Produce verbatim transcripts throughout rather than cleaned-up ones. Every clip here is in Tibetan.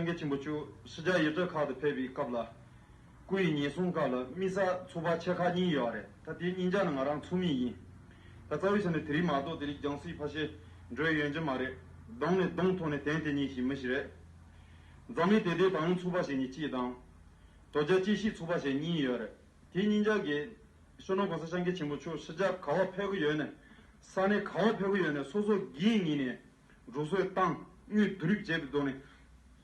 སངས་རྒྱས་ཆེན་པོ་མཆོག་ཕྱི་རྒྱལ་ཡུལ་གྲུ་ཁག་ཏུ་ཕེབས་པའི་སྐབས་ལ། སྐུ་ཡི་ཉེན་སྲུང་ཁག་ལ་དམིགས་བསལ་ཚོགས་པ་ཆེ་ཁག་གཉིས་ཡོད་རེད། ད་དེའི་གཉིས་ཆ་ནི་ང་རང་ཚོགས་མི་ཡིན། ད་རྩ་བའི་ཆ་ནས་དེ་རིང་མ་གཏོགས་དེ་རིང་རྒྱང་སྲིང་ཕལ་ཆེར་འགྲོ་ཡོང་གི་མ་རེད། གདོང་ནས་གདོང་ཐོག་ནས་དན་དེ་གཉིས་ཤིག་མི་ཞིག་རེད། འཛམ་གླིང་བདེ་སྡུག་དང་བླངས་ཚོགས་པ་ཞེས་ནི་གཅིག་དང་། དོལ་རྒྱལ་སྐྱིད་གཤིས་ཚོགས་པ་ཞེས་གཉིས་ཡོད་རེད། དེའི་གཉིས་ཆ་གིས་སྤྱི་ནོར་༸གོང་ས་༸སྐྱབས་མགོན་ཆེན་པོ་མཆོག་ཕྱི་རྒྱལ་ག་པར་ཕེབས་ཀྱི་ཡོད་ནས། ས་གནས་ག་པར་ཕེབས་ཀྱི་ཡོད་ནས། སོ་སོ་སྒེར་ངོས་ནས་འགྲོ་སོང་བཏང་དངུལ་བསྡུ་རུབ་བྱས་པའི་ཐོག་ནས།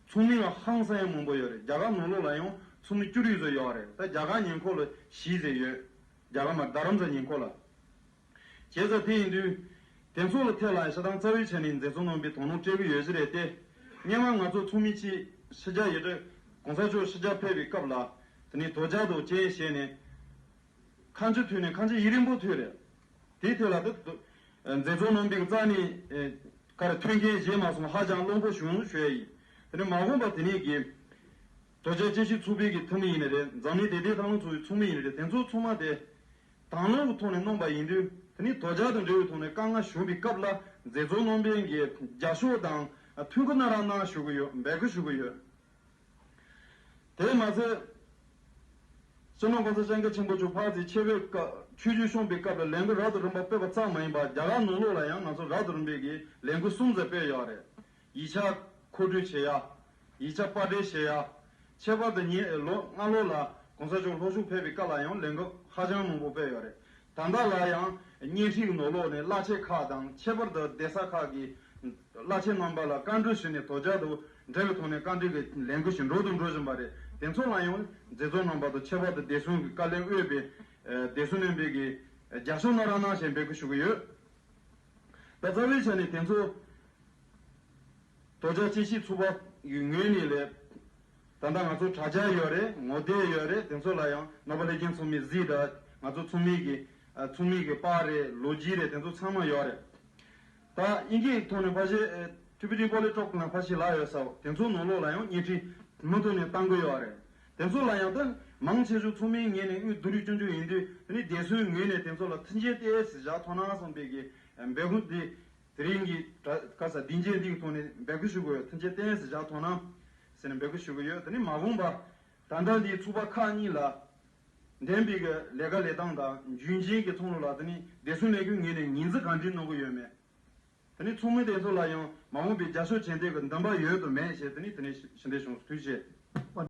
ཚོགས་མི་ཡང་ཧང་སང་ཡང་མང་པོ་ཡོད་རེད། རྒྱ་གར་ནང་ལོགས་ལ་ཡང་ཚོགས་མི་བཅུ་དྲུག་ཙམ་ཡོད་རེད། ད་རྒྱ་གར་ཉེ་འཁོར་ལ་བཞི་ཙམ་ཡོད། རྒྱ་གར་མ་རྡ་རམ་ས་ཉེ་འཁོར་ལ། བྱས་ཙང་དེ་ཡིན་དུས། དེ་ཚོ་ལ་ཐད་ལ་ཤ་སྟག་རྩ་བའི་ཆ་ནས་མཛད་གཙོ་རྣམ་པས་དོ་སྣང་སྤྲད་ཀྱི་ཡོད་ཀྱི་རེད་དེ། སྔོན་མ་ང་ཚོ་ཚོགས་མི་གཅིག་ཕྱི་རྒྱལ་ཡུལ་གྲུ། གོང་ས་མཆོག་ཕྱི་རྒྱལ་ཕེབས་པའི་སྐབས་ལ། དེ་ནས་དོལ་རྒྱལ་དང་བཅས་བྱས་ནས། ཁ་མཆུ་མཐུད་ནས་ཁ་མཆུ་ཡུན་རིང་པོ་མཐུད་རེད། དེའི་ཐད་ལ་ད་དུ། མཛད་གཙོ་རྣམ་པའི་རྩ་ནས། ཨེ། ག་རེ་མཐུན་རྐྱེན་བྱས་མ་སོང་། ཧ་ཅང་བློ་ཕམ་བྱུང་ཞུ་ཡ་ཡིན། དེ་ནས་མ་འོངས་པ་དེ་ནས་གི། དོལ་རྒྱལ་སྐྱིད་གཤིས་ཚོགས་པའི་གི་འཐུས་མི་ཡིན་ནི་རེད། འཛམ་གླིང་བདེ་སྡུག་དང་བླངས་ཚོགས་པའི་ཚོགས་མི་ཡིན་ནི་རེད། དེ་ཚོ་ཚང་མ་དེ། དང་བླངས་ཀྱི་ཐོག་ནས་གནང་པ་ཡིན་དུས། དེ་ནི་དོལ་རྒྱལ་དང་འབྲེལ་བའི་ཐོག་ནས་དཀའ་ངལ་བྱུང་བའི་སྐབས་ལ། མཛད་གཙོ་རྣམ་པས་ཀྱི་རྒྱབ་སྐྱོར་དང་མཐུན་འགྱུར་གནང་རོགས་གནང་ཞུ་གི་ཡོད། འབོད་སྐུལ་ཞུ་གི་ཡོད། དེས་མ་ཚད། སྤྱི་ནོར་༸གོང་ས་༸སྐྱབས་མགོན་ཆེན་པོ་མཆོག་ཕར་ཚུར་ཆོས་པའི་སྐབས་ཆོས་བརྒྱུད་སྐྱོང་པའི་སྐབས་ལ་ལས་འགུལ་རབ་དང་རིམ་པ་སྤེལ་བ་ཙམ་མ་ཡིན་པར། རྒྱ་གར་ནང་ལོགས་ལ་ཡང་ང་ཚོ་རབ་དང་རིམ་པའི་གི་ལས་འགུལ་གསུམ་ཙམ་སྤེལ་ཡོད་རེད། ཡིག་ཆ་མཁོ་སྤྲོད་བྱེད་ཡ། ཡིག་ཆ་པར་སྐྲུན་བྱེད་ཡ། ཁྱད་པར་དུ་ཉེ་ལོ་སྔ་ལོ་ལ་༸གོང་ས་མཆོག་ལྷོ་ཕྱོགས་ཕེབས་པའི་སྐབས་ལ་ཡང་ལས་འགུལ་ཧ་ཅང་མང་པོ་སྤེལ་ཡོད་རེད། ད་ལྟ་ལ་ཡང་བརྙན་འཕྲིན་ནང་ལོགས་ནས་གླ་ཆ་ཁག་དང་། ཁྱད་པར་དུ་སྡོད་ས་ཁག་གི་གླ་ཆ་རྣམ་པ་ལ་བཀའ་འདྲི་ཞུས་ནས་དོལ་རྒྱལ་དང་འབྲེལ་བའི་ཐོག་ནས་བཀའ་འདྲི་གི་ལས་འགུལ་ཞིག་འགྲོ་དང་འགྲོ་བཞིན་པ་རེད། དེ་ཚོ་ལ་ཡང་མཛད་གཙོ་རྣམ་པ་དང་ཁྱད་པར་དུ་བདེ་སྲུང་གི་བཀའ་བློན་དབུས་པའི་བདེ་སྲུང་རྣམ་པས་ཀྱི་རྒྱབ་སྐྱོར་གནང་རོགས་གནང་ཞེས་འབོད་སྐུལ་ཞུ་གི་ཡོད། ད་རྩ་བའི་ཆ་ནས་དེ་ཚོ། དོལ་རྒྱལ་སྐྱིད་གཤིས་ཚོགས་པ་ཡི་ངོས་ནས་ལས། ད་ལྟ་ང་ཚོ་དྲ་རྒྱ་ཡོད་རེད། ངོ་དེབ་ཡོད་རེད། དེ་ཚོ་ལ་ཡང་ནོར་བུ་ལྷས་བྱུང་ཚོགས་མི་གཟིགས་དང་། ང་ཚོ་ཚོགས་མི་གི་ཨ། ཚོགས་མི་གི་པར་རེད། ལོ་རྒྱུས་རེད། དེ་ཚོ་ཚང་མ་ཡོད་རེད། ད་དབྱིན་སྐད་ཐོག་ནས་ཕལ་ཆེར་ཨ། Tibetan Polytrot ལ་ཕལ་ཆེར་ལབ་ཡོད་ས། དེ་ཚོ་ནང་ལོགས་ལ་ཡང་བརྙན་འཕྲིན་མུ་མཐུད་ནས་བཏང་གི་ཡོད་རེད། དེ་ཚོ་ལ་ཡང་ད་མང་ཆེ་ཤོས་ཚོགས་མིའི་ངོས་ནས་དངུལ་བསྡུ་རུབ་བྱུང་རྒྱུ་ཡིན་དུས། དེ་ནི་བདེ་སྲུང་ངོས་ནས་དེ་ཚོ་ལ་མཐུན་རྐྱེན་ཏོག་ཙམ་བཞག་ཐུབ་ན་བསམ་པའི་གི་འབོད་སྐུལ་འདི། དེ་རིང་གི་ག་ས་སྡིངས་ཆ་འདིའི་ཐོག་ནས་འབོད་སྐུལ་ཞུ་དགོས། མཐུན་རྐྱེན་ཏོག་ཙམ་བཞག་ཐུབ་ན་ཟེར་ནས་འབོད་སྐུལ་ཞུ་གི་ཡོད། དེ་ནི་མ་འོངས་པ་ད་ལྟ་འདིའི་ཚོགས་པ་ཁག་གཉིས་ལ་འདེམས་པའི་གི་ལས་ཀ་ལས་སྟངས་དང་། རྒྱུན་འཛིན་གྱི་ཚོགས་ལུགས་ལ་དེ་ནི་བདེ་སྲུང་ལས་ཁུངས་ངོས་ནས་ཉིན་རྩིས་ག་འདྲ་གནང་གི་ཡོད་མེད། དེ་ནི་ཚོགས་མི་དེ་ཚོ་ལ་ཡང་མ་འོངས་པའི་རྒྱབ་སྐྱོར་བྱེད་འདོད་ཀྱི་འདུན་པ་ཡོད་དམ་མེད་ཞེས། དེ་ནི་དེ་ནི་ཞུ་འདོད་བྱུང་། ཐུགས་རྗེ་ཆེ།